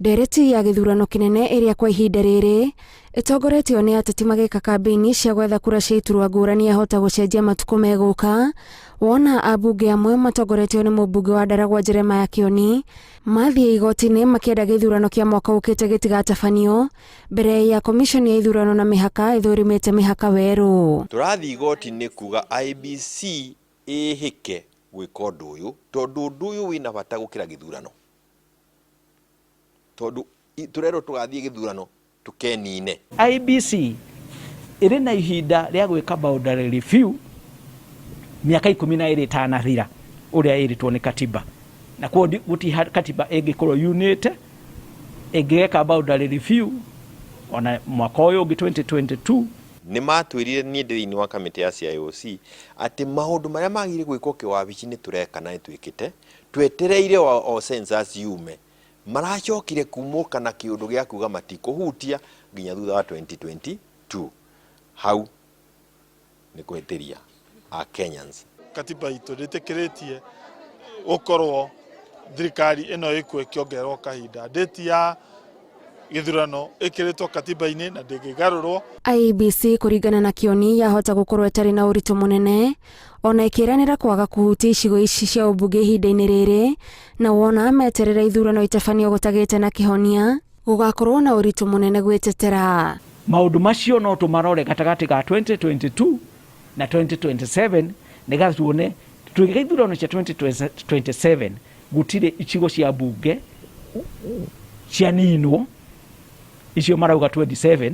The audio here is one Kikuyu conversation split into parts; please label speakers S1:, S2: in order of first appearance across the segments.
S1: Ndereti ya gĩthurano kĩnene ĩrĩa kwa ihinda rĩrĩ ĩtongoretio nĩ ateti magĩka kambĩini cia gwetha kura cia iturwa ngũrani yahota gũcenjia matukũ megũka wona ambunge amwe matongoretio nĩ mũmbunge wa Ndaragwa Jeremiah Kĩoni mathiĩ igoti-inĩ makĩenda gĩthurano kĩa mwaka ũkĩte gĩtigatabanio mbere ya komishoni ya ithurano na mĩhaka ĩthũrimĩte mĩhaka werũ.
S2: Tũrathiĩ igoti-inĩ kuga IEBC ĩhĩke gwĩka ũndũ ũyũ tondũ ũndũ ũyũ wĩna bata gũkĩra gĩthurano. Tondũ tũrerwo tũgathiĩ gĩthurano tũkenine.
S3: IEBC ĩrĩ na ihinda rĩa gwĩka boundary review mĩaka 12 ĩtanathira ũrĩa ĩrĩtwo nĩ katiba, na kwoguo gũtirĩ katiba ĩngĩkorwo yunĩte ĩngĩgeka boundary review ona mwaka ũyũ ũngĩ 2022.
S2: Nĩ matwĩrire, niĩ ndĩ thĩinĩ wa kamĩtĩ ya CIOC, atĩ maũndũ marĩa magĩrĩire gwĩkwo kĩwabici nĩ tũreka na nĩ twĩkĩte, twetereire o census yume. Maracokire kumũka na kĩũndũ gĩa kuga matikũhutia nginya thutha wa 2022. Hau nĩ kũhĩtĩria a Kenyans.
S4: Katiba itũ ndĩtĩkĩrĩtie gũkorwo thirikari ĩno ĩkuo ĩkĩongererwo kahinda. Date ya gĩthurano ĩkĩrĩtwo katiba-inĩ na ndĩngĩgarũrwo.
S1: IEBC kũringana na Kĩoni yahota gũkorwo ĩtarĩ na ũritũ mũnene ona ĩkĩranĩra kwaga kũhutia icigo ici cia ũmbunge ihinda-inĩ rĩrĩ, na wona meterera ithurano itabanio gũtagĩte na kĩhonia gũgakorwo na ũritũ mũnene gwĩtetera.
S3: Maũndũ macio no tũmarore gatagatĩ ga 2022 na 2027 nĩgetha tuone twĩgĩka ithurano cia 2027 gũtirĩ icigo cia mbunge cianinwo icio marauga 27,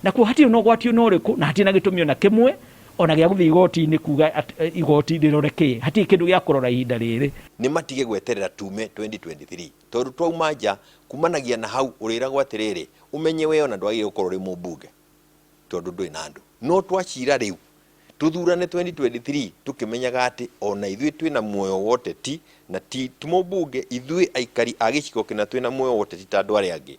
S3: na kuo hatirĩ na ũgwati ona ũrĩkũ na hatirĩ na gĩtũmi ona kĩmwe ona gĩa gũthiĩ igoti-inĩ kuga igoti rĩrore kĩ, hatirĩ kĩndũ gĩa kũrora ihinda rĩrĩ.
S2: Nĩ matige gweterera tume 2023 tondũ twauma nja kumanagia na hau ũrĩragwo atĩrĩrĩ, ũmenye we ona ndwagĩrĩire gũkorwo ũrĩ mũmbunge tondũ ndũrĩ na andũ. No twacira rĩu tũthurane 2023 tũkĩmenyaga atĩ ona ithuĩ twĩna muoyo wa ũteti na ti mũmbunge, ithuĩ aikari a gĩcigo kĩna twĩna muoyo wa ũteti ta andũ arĩa angĩ,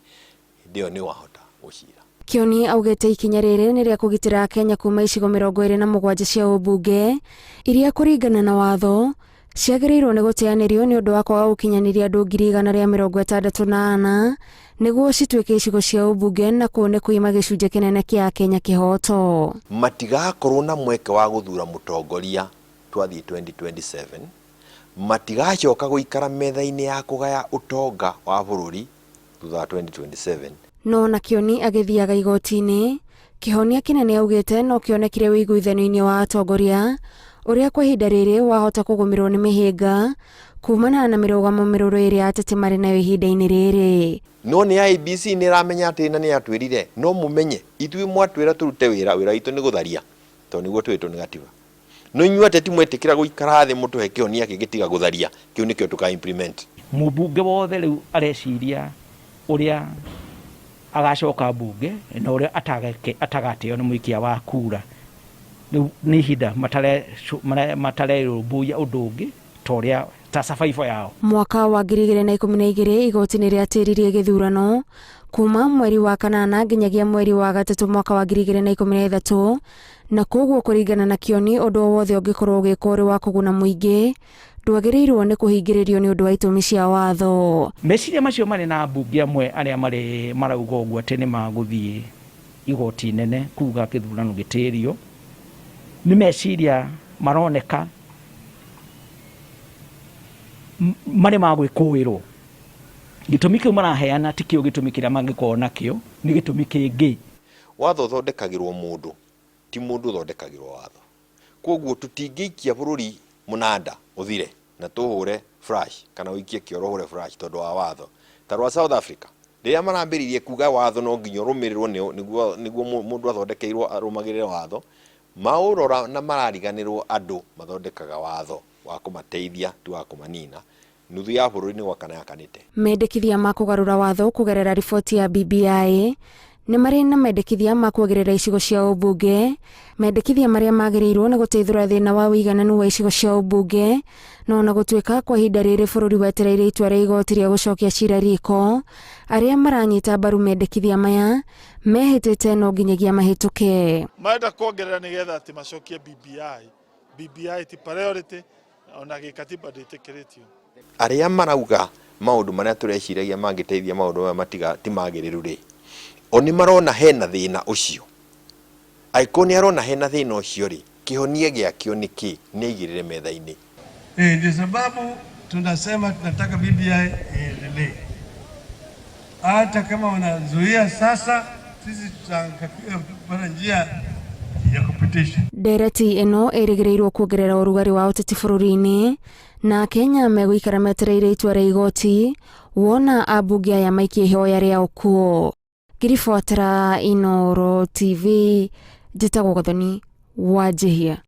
S2: hĩndĩ ĩyo nĩ wahota gũcira.
S1: Kĩoni augĩte ikinya rĩrĩ nĩ rĩa kũgitĩra Akenya kuma icigo 27 cia ũmbunge iria kũringana na watho ciagĩrĩirwo nĩ gũteanĩrio nĩ ũndũ wa kwaga gũkinyanĩria andũ 164,000 nĩguo cituĩke icigo cia ũmbunge, na kũu nĩ kũima gĩcunjĩ kĩnene kĩa Akenya kĩhoto.
S2: Matigakorwo na mweke wa gũthura mũtongoria twathiĩ 2027, matigacoka gũikara metha-inĩ ya kũgaya ũtonga wa bũrũri thutha wa 2027.
S1: No na Kĩoni agĩthiaga igoti-inĩ, kĩhonia kĩnene augĩte no kĩonekire ũiguithanio-inĩ wa atongoria ũrĩa kwa ihinda rĩrĩ wahota kũgũmĩrwo nĩ mĩhĩnga kumana na mĩrũgamo mĩrũrũ ĩrĩa ateti marĩ nayo ihinda-inĩ rĩrĩ.
S2: No nĩ IEBC nĩ ĩramenya atĩ na nĩ yatwĩrire, no mũmenye ithuĩ mwatwĩra tũrute wĩra, wĩra witũ nĩ gũtharia tondũ nĩguo twĩrĩtwo nĩ gatiba. No inyuĩ ateti mwetĩkĩra gũikara thĩ mũtũhe kĩhonia kĩngĩ tiga gũtharia, kĩu nĩkĩo tũka implement.
S3: Mũmbunge wothe rĩu areciria ũrĩa agacoka mbunge na ũrĩa atagateo nĩ mũikia wa kura. Rĩu nĩ ihinda matarerũmbũiya ũndũ ũngĩ ta ũrĩa ta survival yao.
S1: Mwaka wa 2012 igoti nĩ rĩatĩririe gĩthurano kuma mweri wa kanana nginyagia mweri wa gatatũ mwaka wa 2013, na koguo kũringana na Kĩoni ũndũ o wothe ũngĩkorwo ũgĩkwo ũrĩ wa kũguna mũingĩ ndwagĩrĩirwo nĩ kũhingĩrĩrio nĩ ũndũ wa itũmi cia watho.
S3: Meciria macio marĩ na ambunge amwe arĩa marĩ marauga ũguo atĩ nĩ magũthiĩ igoti inene kuga gĩthurano gĩtĩrio, nĩ meciria maroneka marĩ ma gwĩkũĩrwo. Gĩtũmi kĩu maraheana ti kĩo gĩtũmi kĩrĩa mangĩkorwo nakĩo, nĩ gĩtũmi kĩngĩ.
S2: Watho ũthondekagĩrwo mũndũ, ti mũndũ ũthondekagĩrwo watho. Koguo tũtingĩikia bũrũri mũnanda ũthire na tũhũre flash kana ũikie kĩoro ũhũre flash tondũ wa watho. Ta rwa South Africa, rĩrĩa marambĩrĩirie kuga watho no nginya ũrũmĩrĩrwo nĩguo mũndũ athondekeirwo arũmagĩrĩre watho, maũrora na marariganĩrwo andũ mathondekaga watho wa kũmateithia ti wa kũmanina. Nuthu ya bũrũri nĩ gwakana yakanĩte.
S1: Mendekithia ma kũgarũra watho kũgerera riboti ya BBI nĩ marĩ na mendekithia ma kuongerera icigo cia ũmbunge, mendekithia marĩa magĩrĩirwo nĩ gũteithũra thĩna wa ũigananu wa icigo cia ũmbunge, no ona gũtuĩka kwa ihinda rĩrĩ bũrũri wetereire itua rĩa igoti rĩa gũcokia cira riko, arĩa maranyita mbaru mendekithia maya mehĩtĩte no nginyagia mahĩtũke.
S4: Marenda kuongerera nĩgetha atĩ macokie BBI. BBI ti priority ona gĩkatiba ndĩtĩkĩrĩtio.
S2: Arĩa marauga maũndũ marĩa tũreciragia mangĩteithia maũndũ maya matiga ti magĩrĩru rĩ, o nĩ marona hena thĩna ũcio. Angĩkorwo nĩ arona hena thĩna ũcio rĩ, kĩhonia gĩakĩo nĩ kĩ? Nĩ aigĩrĩre metha-inĩ.
S5: Ndio sababu tunasema tunataka BBI iendelee, hata kama wanazuia sasa, sisi tutapata njia ya kupitisha.
S1: Ndereti ĩno ĩrĩgĩrĩirwo kuongerera ũrugarĩ wa ũteti bũrũri-inĩ na Kenya megũikara metereire itua rĩa igoti wona ambunge aya maikie ihoya rĩao kuo. Ngĩribotera Inooro TV, njĩtagwo Gathoni Wanjihia.